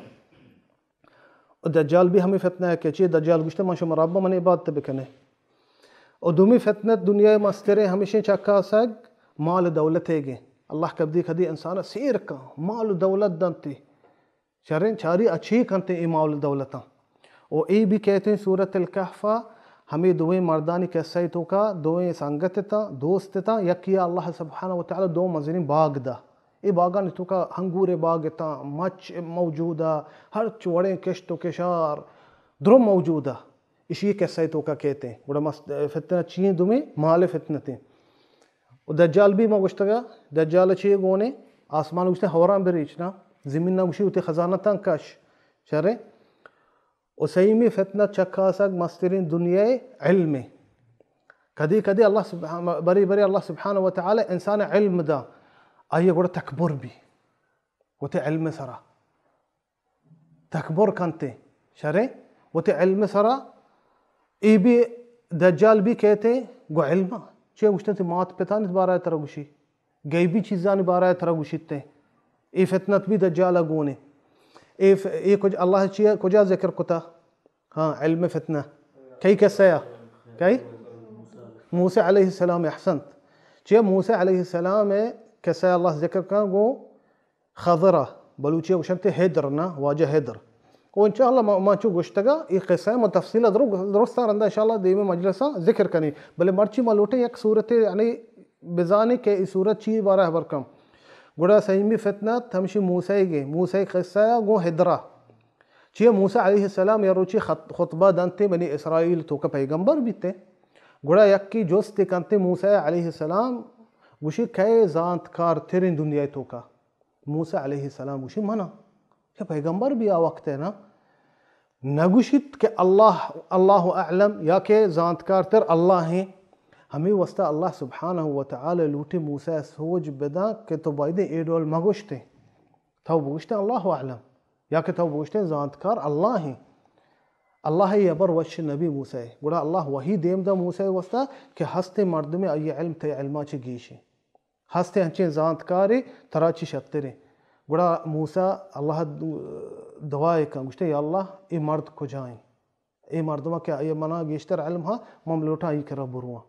و دجال بھی ہمیں فتنہ ہے کہ چی دجال گوشتے، من شما رب من عبادت بکنے۔ و دومی فتنہ دنیا مسترے ہمیشیں چکاسگ مال دولت ہے گے۔ اللہ کبدی کدی انسان سیر کن، مال دولت دنتی۔ شریں چاری اچھی کنتے اے مال دولتاں۔ و اے بھی کہتے ہیں سورت الکہف ہمیں دوئیں مردانی قصہ توکا دوئیں سنگت تا، دوست تا، یکی اللہ سبحانہ و تعالی دو مزنی باغ دا۔ اے باغانی توکا انگور باغ تا، مچ موجود ہے، ہر چوڑیں کشت و کشار درو موجود ہے۔ اشی قصہ توکا کہتے ہیں۔ گڑا مست-، فتنہ چین دومی مال فتنتے۔ و دجال بھی ما گوشتگا، دجال چی گونے؟ آسمان گوشتے ہوراں بریچ نا، زمین نا گوشی وتی خزانہ تاں کش۔ شرے؟ و سیمی فتنہ چکاسگ مسترین دنیا علم۔ کدی کدی اللہ سبحانہ، بری بری اللہ سبحانہ و تعالی انسان علم دا، آئیے گوڑا تکبر بھی وتی علم سرا۔ تکبر کنتے، شرے؟ وتی علم سرا۔ ای بھی دجال بھی کہتے گو علم، چے گوشتے تی مات پتانی بارہ ترا گوشی، غیبی چیزانی بارہ ترا گوشیتے۔ ای فتنت بھی دجال گونے۔ ای ف-، ای کج-، اللہ چی کجا ذکر کتا؟ ہاں، علم فتنہ۔ کئی قصہ یا؟ کئی؟ موسی علیہ السلام، احسنت۔ چے موسی علیہ السلام قصہ اللہ ذکر کن گو خضرا، بلوچی گوشنتے ہدر نا، واجہ ہدر۔ و انشاءاللہ ما، ما چو گوشتگا، ای قصہ ما تفصیل درو-، درستا رندا انشاءاللہ دیمے مجلسا ذکر کنی۔ بلے مرچی ما لوٹے یک صورت یعنی بزانی کہ ای صورت چی بارہ خبر کم۔ گڑا سیمی فتنہ ہمشی موسی گے، موسی قصہ گو ہدرا۔ چیا موسی علیہ السلام یا روچی خط-، خطبہ دنتے بنی اسرائیل توکا پیغمبر بیتے۔ گڑا یکی جست کنتے موسی علیہ السلام، گوشی کئے زانتکار ترین دنیا توکا؟ موسی علیہ السلام گوشی، منا کہ پیغمبر بھی آ وقت ہے نا، نگوشیت کہ اللہ، اللہ اعلم، یا کہ زانتکار تر اللہ ہیں۔ ہمیں واسطہ اللہ سبحانہ و تعالی لوٹی موسی سوج بداں کہ تو بایدیں اے ڈول مگوشتے۔ تو بگوشتے اللہ اعلم، یا کہ تو بگوشتے زانتکار اللہ ہیں۔ اللہ ء ہبر وش نبی موسی۔ گڑا اللہ وحی دیم دا موسی واسطہ کہ ہستے مردمے آئی علم تے علما چہ گیشیں۔ ہستے انچیں زانتکارے ترا چی شتریں۔ گڑا موسی اللہ ء دعائے کن، گوشتے، یا اللہ، اے مرد کجائیں؟ اے مردمہ کہ آئی منا گیشتر علم ہا، من لوٹاں آئی کرا برواں۔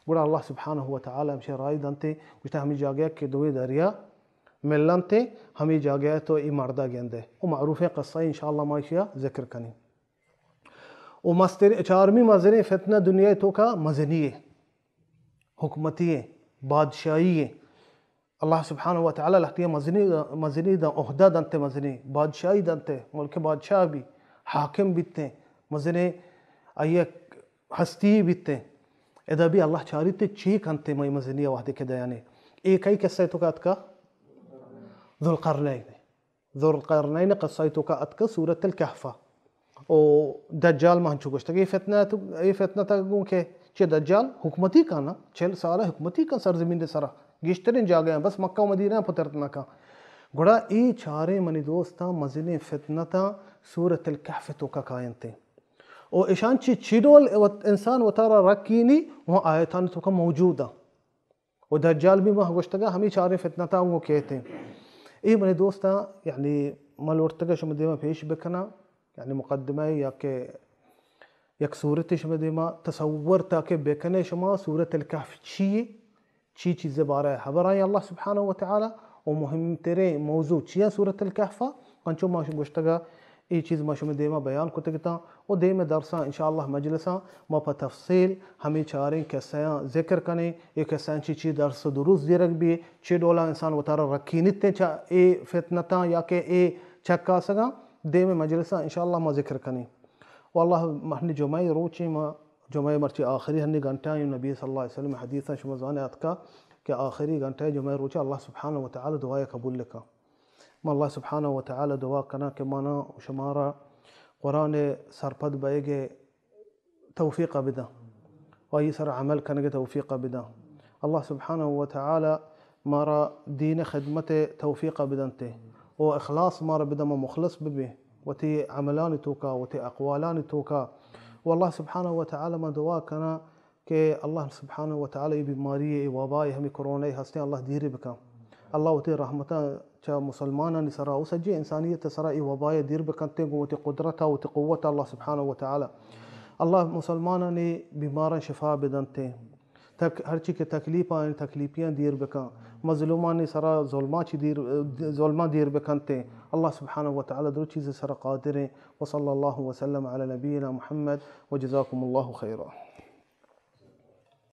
گڑا اللہ سبحانہ و تعالی ہمشہ راہی دنتے، گوشتے، ہمیں جاگہ کہ دوئے دریا ملنت، ہمے جاگہ ءَ تو اے مرد ءَ گندئے۔ و معروفیں قصہ انشاءاللہ ما ایشی ءَ ذکر کنیں۔ و مستر، چارمی مزنیں فتنہ دنیا ءِ توکا مزنی ءِ، حکومتی ءِ، بادشاہی ءِ۔ اللہ سبحانہ و تعالی لہتیاں مزنی، مزنی داں، عہدہ دنت، مزنی بادشاہی دنت، ملک ءِ بادشاہ بی، حاکم بیت، مزنیں آئی ءِ ہستی بیت۔ ادا بی اللہ چاریت چی کنت مئے مزنی ءَ وہدے کہ دیانے۔ اے کئی قصہ ءِ توکا اتکا؟ ذوالقرنین۔ ذوالقرنین قصہ ءِ توکا اتکا سورۃ الکہف ءَ۔ او دجال ما ہنچو گوشتگ، اے فتنہ تو، اے فتنہ تا گوں کہ چہ دجال حکومتی کن، چل سال حکومتی کن سرزمین ءِ سرا، گیشتریں جاگہ ءَ، بس مکہ و مدینہ ءَ پترت نہ کن۔ گڑا اے چاریں منی دوستاں مزنیں فتنہ تا سورۃ الکہف ءِ توکا کاینت۔ او اشان چی، چی ڈول وت-، انسان وتارا رکینی، وہ آیتانی توکا موجود اں۔ و دجال بی ما گوشتگا ہمے چاریں فتنہ تا گوں کیت۔ اے منی دوستاں، یعنی من لوٹتگا شما دیما پیش بکناں، یعنی مقدمہ یا کہ یک صورتے شما دیما تصور تا کہ بکنے شما سورۃ الکہف چی یے، چی چیز بارہ حبر آئیں اللہ سبحانہ و تعالی، و مہم ترین موضوع چی اں سورۃ الکہف ءَ، انچو ما گوشتگا اے چیز ما شمئے دیما بیان کتگ اتاں و دیمے درساں انشاءاللہ مجلساں ما پہ تفصیل ہمے چاریں قصہاں ذکر کنیں، اے قصہاں چی چی درس و دروس زیرگ بی، چی ڈولا انسان وتارا رکینیت چہ اے فتنتاں یا کہ اے چکاسگاں، دیمے مجلساں انشاءاللہ ما ذکر کنیں۔ و اللہ ہنی جمعہ روچیں ما، جمعہ مرچی آخری ہنی گھنٹہ ایں، نبی صلی اللہ علیہ وسلم حدیثاں شما زانے اتکا کہ آخری گھنٹہ جمعہ روچ اللہ سبحانہ و تعالی دعائے قبول لکا۔ من اللہ سبحانہ و تعالی دعا کناں کہ منا و شمارا قرآن سرپد بئیگ ءِ توفیق بداں و آئی سر عمل کنگ ءِ توفیق بداں۔ اللہ سبحانہ و تعالی مارا دین خدمت ءِ توفیق بدنت و اخلاص مارا بداں، ما مخلص ببیں وتی عملانی توکا، وتی اقوالانی توکا۔ و اللہ سبحانہ و تعالی ما دعا کناں کہ اللہ سبحانہ و تعالی اے بیماری، اے وبا، اے ہمے کرونا ہستیں، اللہ دیر بکن۔ اللہ وتی رحمتاں چہ مسلمانانی سرا و سجیں انسانیت سرا اے وبا دیر بکنت، گوں وتی قدرتا، وتی قوتا اللہ سبحانہ و تعالی۔ اللہ مسلمانانی بیماراں شفا بدنت۔ تک-، ہرچی کہ تکلیف آں، تکلیفیاں دیر بکن۔ مظلومانی سرا ظلماں چی دیر، ظلماں دیر بکنت۔ اللہ سبحانہ و تعالی درو چیز سرا قادر ایں۔ وصلی اللہ وسلم علی نبینا محمد وجزاکم اللہ خیرا۔